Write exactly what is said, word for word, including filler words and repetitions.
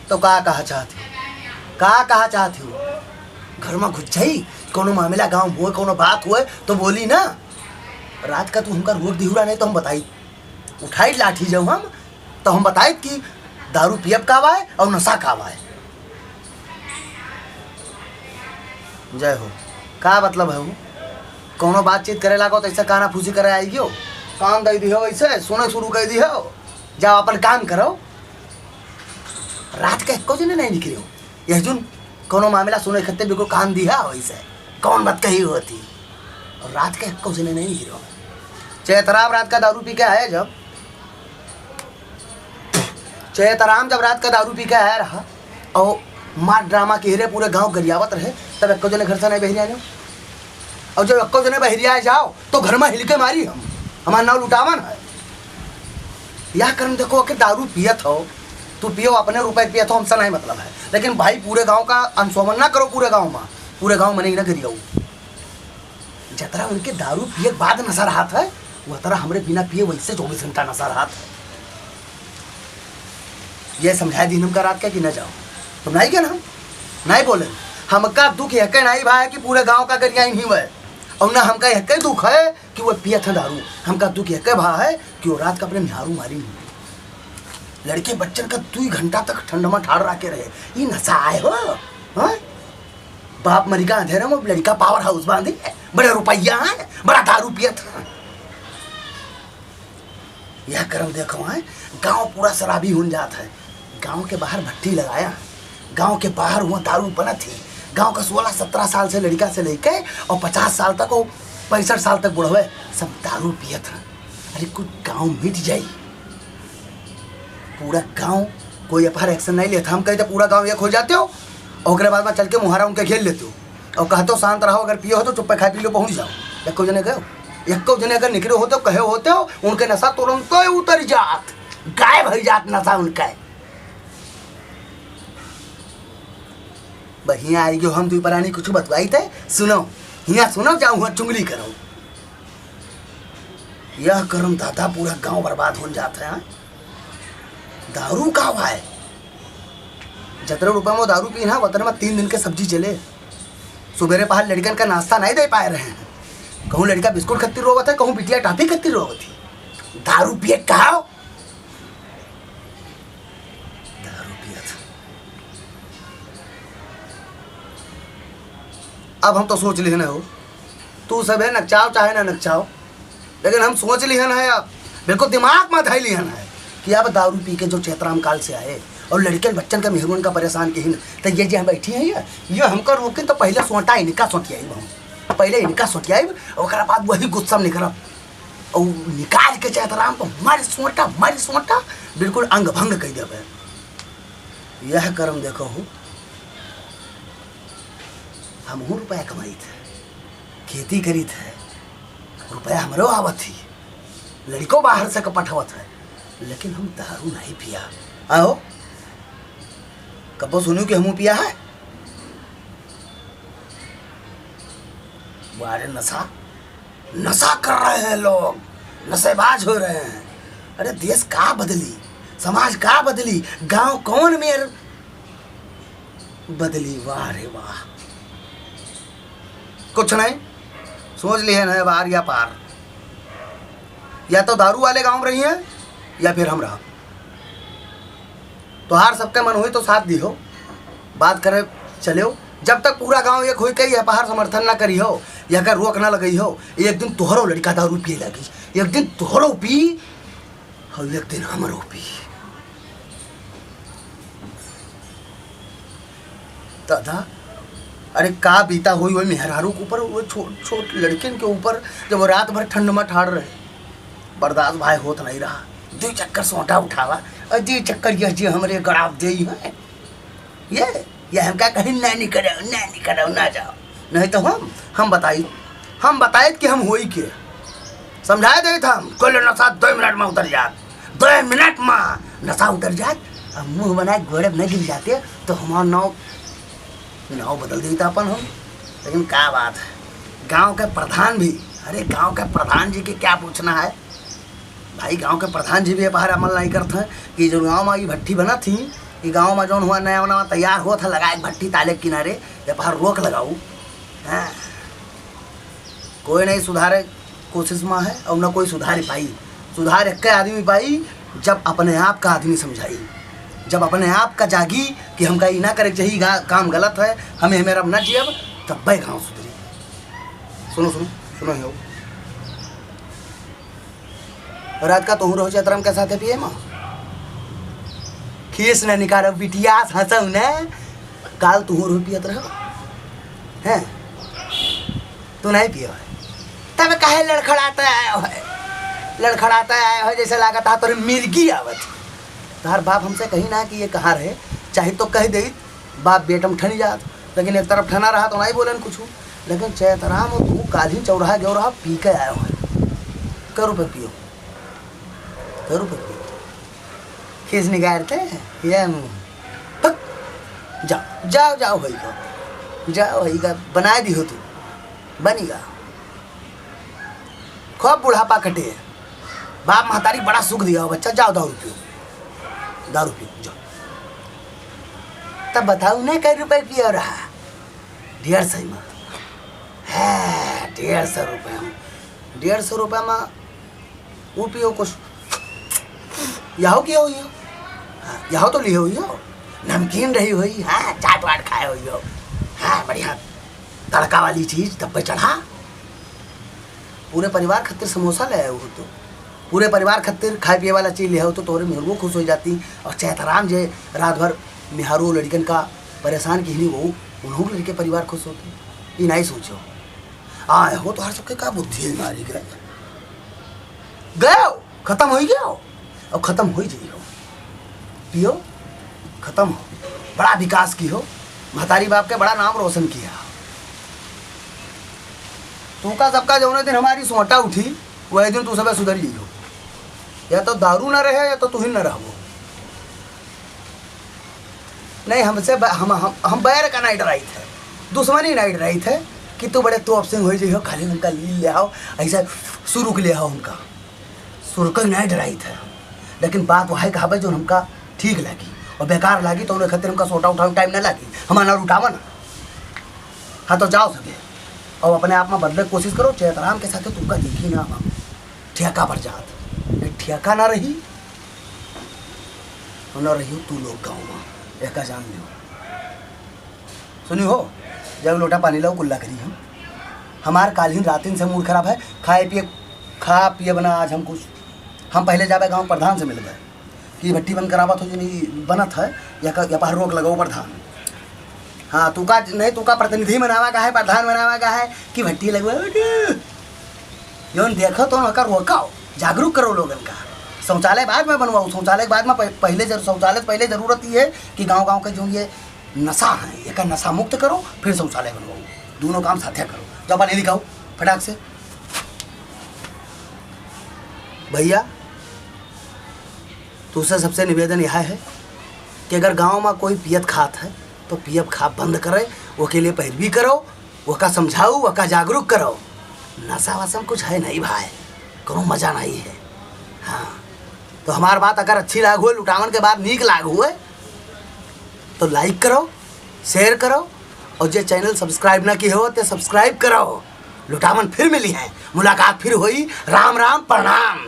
तो का कहा चाहत हो? का कहा चाहत हो? घर मा घुस जाई, कौनो मामला गाँव मा होए, कौनो बात होए तो बोली ना। रात का तू हमका रोक दिहु रहा, नहीं तो हम बताई, उठाई लाठी जाऊ हम, तो हम बताई कि दारू पियब का बाय और नशा का बाय। जय हो। का मतलब है वो? कौनो बातचीत करे लागो तो ऐसे कानाफूसी करे आई गयो, कान दे दिहो, ऐसे सुने शुरू कर दिहो। जाओ अपन काम करो। रात के एको जने नहीं निकले हो। यह जुन कौनो मामला सुने खत्ते बिल्कुल कान दिहा हो ऐसे। कौन बात कही होती? और रात के एको जने नहीं निकले हो। चैतराम रात का दारू पी के आया जब, चैतराम जब रात का दारू पी के आया रहा और मार ड्रामा के रे पूरे गांव गरियावत रहे, तब एको जने घर से नहीं बहरिया आने। और जब एको जने बहरिया जाओ तो घर मा हिलके मारी हम, हमार नाव लुटावन है। यह कर्म देखो कि दारू पियत हो, तू पियो, अपने रुपए पियत हो, हमसे नहीं मतलब है, लेकिन भाई पूरे गांव का अनसोमन ना करो, पूरे गांव मा, पूरे गांव मा नहीं ना गरियाऊ। जतरा उनके दारू पिए के बाद नशा रहत है, वह तरह हमरे बिना पिए वैसे चौबीस घंटा नशा रहत है। ये समझाए दिन हमका रात का कि न जाओ, तुम नहीं गए ना, हम नहीं बोले। हमका दुख यह के नहीं भाई कि पूरे गांव का गरियाई नहीं हुए, और ना हमका यह के दुख है कि वो पियत है दारू। हमका दुख यह के भा है कि वो रात का अपने मेहरू मारी नहीं। लड़के बच्चन का दुई घंटा तक ठंड मा ठाड़ रखे रहे, ये नशा आए हो? हाँ? बाप मरी का अंधेरा मा लड़का पावर हाउस बांधी है, बड़ा रुपया है, बड़ा दारू पियत है। यह कर्म देखो है, गांव पूरा शराबी हुन जात है। गांव के बाहर भट्टी लगाया, गांव के बाहर हुआ दारू बनत ही। गांव का सोलह सत्रह साल से लड़का से लेके और पचास साल तक, वो पैंसठ साल तक बुढ़वे सब दारू पियत हैं। अरे कुछ गांव मिट जाई, पूरा गांव कोई एफ आई आर एक्शन नहीं लेता। हम कहते पूरा गांव एक हो जाते हो, और ओकरे बाद मा चल के मुहारा उनके घेर लेते हो और कहते हो शांत रहो, अगर पियो हो तो चुप्पे खाए पी लो पहुंच जाओ। एको जने गए, एको जने अगर निकले होते हो, कहे होते हो, उनके नशा तुरंत ही उतर जात, गायब हो जात नशा उनका। बहिया आई गयो, हम दुई परानी कुछ बतवाई थे, सुनो, हिया सुनो, जाओ हुआ चुंगली करो। यह कर्म दादा पूरा गांव बर्बाद होन जात है। हाँ? दारू का भाई, जतरे रुपये में दारू पीना, वतरे में तीन दिन के सब्जी चले। सुबेरे पहर लड़कन का नाश्ता नहीं दे पाए रहे हैं। कहूँ लड़का बिस्कुट खत्ती रोवत है, कहूँ बिटिया टाफी खत्ती रोवत है। दारू पिए कहा? दारू पियत। अब हम तो सोच लिहन है हो, तू सब है नकचाओ चाहे ना नकचाओ, लेकिन हम सोच लिहन है, अब बिल्कुल दिमाग में धई लिहन है कि अब दारू पी के जो चैतराम काल से आए और लड़कन बच्चन का मेहरुअन का परेशान किहिन, तो ये जे हम बैठी हैं ये, ये हमका रोकिन तो पहले सोटा इनका सोटियाइब हम, पहले इनका सोटियाइब, ओकरा बाद वही गुस्सा में निकलब। और निकाल के चैतराम को मारी सोटा, मारी सोटा, बिल्कुल अंग भंग कर देबे। यह कर्म देखो हो, हमहू रुपया कमाइत है, खेती करीत है, रुपया हमरो आवत ही, लड़को बाहर से के पठवत है, लेकिन हम दारू नहीं पिया। आओ, कबो सुनू कि हमहू पिया है? बारे नशा, नशा कर रहे हैं लोग, नशेबाज हो रहे हैं। अरे देश का बदली, समाज का बदली, गांव कौन मेर बदली? वाह रे वाह। कुछ नहीं, सोच लिहन है अब आर या पार, या तो दारू वाले गांव में रही हैं या फिर हम रहा। तोहार सबके मन होई तो साथ दिहो, बात करे चलेओ। जब तक पूरा गांव एक होई के यह पहाड़ समर्थन ना करी हो, यह का रोक ना लगई हो, एक दिन तोहरो लड़का दारू पिए लागी, एक दिन तोहरो पी, और एक दिन हमरो पी। दादा, अरे का बीता होई वही मेहरारू के ऊपर, वो छोट छोट लड़किन के ऊपर, जब वो रात भर ठंड में ठाड़ रहे, बर्दाश्त भाई होत नहीं रहा। दो चक्कर सोटा उठावा और दो चक्कर यह जे हमरे गड़ाव देई है। ये, ये हमका कहीं नहीं निकलो, नहीं निकलो, ना जाओ। नहीं तो हम, हम बताई, हम बताई कि हम होई के। समझाए देत हम, कुल नशा दो मिनट में उतर जात, दो मिनट में नशा उतर जात। अब मुंह बनाए गोड़े में नहीं गिर जाते तो हमार नाव, नाव बदल देता अपन हम। लेकिन का बात है, गांव के प्रधान भी, अरे गांव के प्रधान जी के क्या पूछना है भाई, गांव के प्रधान जी भी ये बाहर अमल नहीं करते हैं कि जो गांव में ये भट्टी बना थी, कि गाँव मा जौन हुआ नया नवा तैयार होत है, लगाए भट्टी ताले किनारे, या पर रोक लगाऊ। हाँ, कोई नहीं सुधारे कोशिश मा है और न कोई सुधार पाई। सुधार एक आदमी पाई, जब अपने आप का आदमी समझाई, जब अपने आप का जागी कि हमका ई ना करे के चाहिए, गा-, काम गलत है, हमें, हमें अब ना जियब, तब गाँव सुधरी। सुनो, सुनो, सुनो हो। रात का तुहूँ रहो चैतराम के साथे पिए मा? खीस न निकालो बिटिया, हंसो न। काल तुहूँ रहो पियत रहो। हैं? तू नहीं पियो है। तब काहे लड़खड़ाते आयो है? लड़खड़ाते आयो है जैसे लागत है तोरे मिर्गी आवत। तार बाप हमसे कही ना कि ये कहाँ रहे, चाहे तो कह दे, बाप बेटम ठनी जात, लेकिन एक तरफ ठना रहा तो नहीं बोलन कुछ। लेकिन चैतराम, तू काल्हि चौराहा गयो रहा, पी के आयो है। कै रुपये पियो? कै रुपये पियो? खीस निकालते ये मुँह। हक! जाओ, जाओ, जाओ भाई का, जाओ भाई का, बनाए दी हो तू, बनी गा। खूब बुढ़ापा कटे, बाप महतारी बड़ा सुख दिया हो बच्चा, जाओ दारू पियो, दारू पियो, जाओ। तब बताऊ ना कै रुपये पियो रहा? डेढ़ सौ मा। हाँ, डेढ़ सौ रुपये मा, डेढ़ सौ रुपये मा वो पियो कुछ। यहो कियो हुई हो? हाँ, यहो तो लियो हुई हो। नमकीन रही हुई, हाँ, चाट वाट खाए हुई हो। हाँ, बढ़िया तड़का वाली चीज तब पे चढ़ा। पूरे परिवार खातिर समोसा ले आए हो तो, पूरे परिवार खातिर खाए पिए वाला चीज ले आओ तो तोरे मेहरुओ खुश हो जाती। और चैतराम जे रात भर मेहरुओ लड़िकन का परेशान किहनी, वो उन्हों लड़के परिवार खुश होती। ये नहीं सोचो। आए हो तो हर सबके का बुद्धि है मारी गए। गयो, खतम होइ गयो, अब खतम होइ जाइयो। पियो, खतम हो, बड़ा विकास किहो, महतारी बाप के बड़ा नाम रोशन किहा। तू का सबका जौने दिन हमारी सोटा उठी, वही दिन तू सबे सुधर जाइयो। या तो दारू ना रहे, या तो तुहिन ना रहबो। नहीं, हमसे ब-, हम, हम, हम बैर का नहीं डराइत है, दुश्मनी नहीं डराइत है कि तू बड़े तोप सिंह होइ जइहो, खाली उनका लील ले आओ, ऐसे सुरुक ले आओ उनका। सुरुक नहीं डराइत है, लेकिन बात वही कहबे जो हमका ठीक लागी, और बेकार लागी तो उन्हें खातिर हमका सोटा उठावे टाइम ना लागी, हमारा ना उठावा ना। हाँ, तो जाओ सके, और अपने आप मा बदले के कोशिश करो। चैतराम के साथे तुमका देखी ना हम ठेका पर जात, नहीं ठेका ना रही, और ना रही तू लोग गाँव मा, एका जान लियो। सुनी हो, जब लोटा पानी लाओ, कुल्ला करी हम। हमार काल्हिन रातिन से मूड खराब है, खाए पिए, खा पिए बना आज हम कुछ। हम पहले जाबे गाँव प्रधान से मिलबे कि भट्टी बंद करावत हो, जो नहीं बनत है, या का, या पर रोक लगाओ प्रधान। हाँ, तू का, नहीं, तू का प्रतिनिधि बनावा का है, प्रधान बनावा का है कि भट्टी लगवा दे। जौन देखो तो उनका रोकाओ, जागरूक करो लोगन का। शौचालय बाद में बनवाओ, शौचालय के बाद में पह-, पहले जर-, शौचालय से पहले जरूरत ये है कि गाँव-गाँव के जो ये नशा है, एका नशा मुक्त करो, फिर शौचालय बनवाओ। दोनों काम साथे करो। जाओ पानी लेके आओ फटाक से। भैया, तुझसे सबसे निवेदन यह है कि अगर गाँव मा कोई पियत खात है, तो पियब खाब बंद करे, ओके लिए पैरवी करो, ओका समझाऊ, ओका जागरूक करो। नशा वशा में कुछ है नहीं भाई, कोनो मजा नहीं है। हाँ, तो हमार बात अगर अच्छी लाग हुए, लुटावन के बाद नीक लाग हुए, तो like करो, share करो, और जे channel subscribe ना किए हो, ते subscribe करो। लुटावन फिर मिली है, मुलाकात फिर होई। राम राम, प्रणाम।